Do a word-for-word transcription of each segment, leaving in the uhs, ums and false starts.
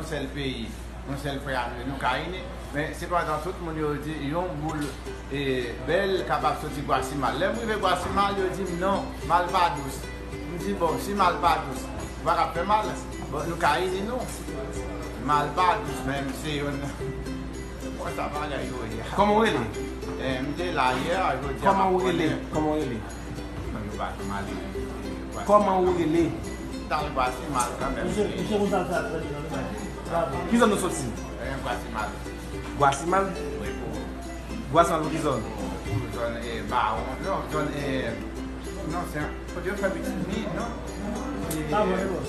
Yon sèl peyi, yon sèl frè a nou, nou ka ini. Men sepandan, tout moun yo di yon boul e, bèl kapab soti Gwasimal. Lè m rive Gwasimal, yo di m non, mal pa dous. M di bon, si mal pa dous, ou pa ka fè mal. Bon, nou ka ini nou. Mal pa dous, men se yon. Bon, sa bagay yo ye. Kòman w rele? Eh, m te la yè, jodi a m ap konnen. Kòman w rele? Kòman w rele? Non, yo pa tou mal. Kòman ou rele? Tal Gwasimal kanmenm. Misye, misye konn sa l fè a trè byen nan li. Bravo. Ki zòn nou soti? Eh, Gwasimal. Gwasimal? Wi, pou. Gwasimal pou ki zòn? Pou zòn, eh, Bawon. Non, zòn, eh, non, se kote yo fè pitit mi, non? Eh,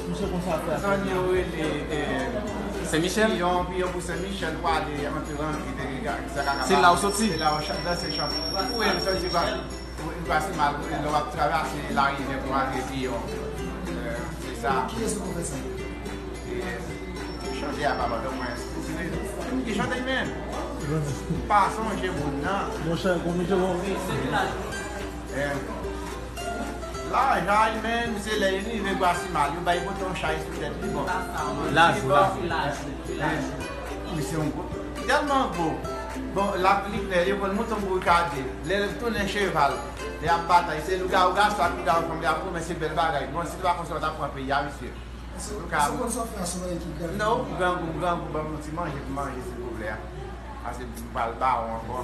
misye konn sa l fè a trè byen. Zòn yo rele, eh, Sen Michèl? Piyon, Piyon pou Sen Michèl, pou ale antre rann ki te, ki te, ki te, se la ou soti? Se la ou chan-, danse chante. Ou e soti pa. Ou, ou pase mal, ou, lè w ap travèse lari, lè pou antre Piyon. Eh, se sa. Kiyès ou konn fè sa? Eh, chante a, papa, donk mwen, moun ki chante menm. Pa sonje moun nan. Monchè, konn misye bon. Eh, laj a, menm se lè li rive Gwasimal, yo bay pote yon chay sou tèt li, bon. Laj, laj. Eh, misye yon gwo, tèlman gwo. Bon, l ap liknè, yo konn monte yon brikadye. Lè l tounen cheval, lè y ap batay, se lougawou gason ak lougawou fanm, y ap kòmanse bèl bagay. Bon, si l pa konsa, w t ap pran peyi a, misye. Ou ka. Ou konn sa w fè a sou yon ekip gade? Non, grangou, grangou, ban m yon ti manje pou manje, silvouplè. Pase m pral ba w ankò.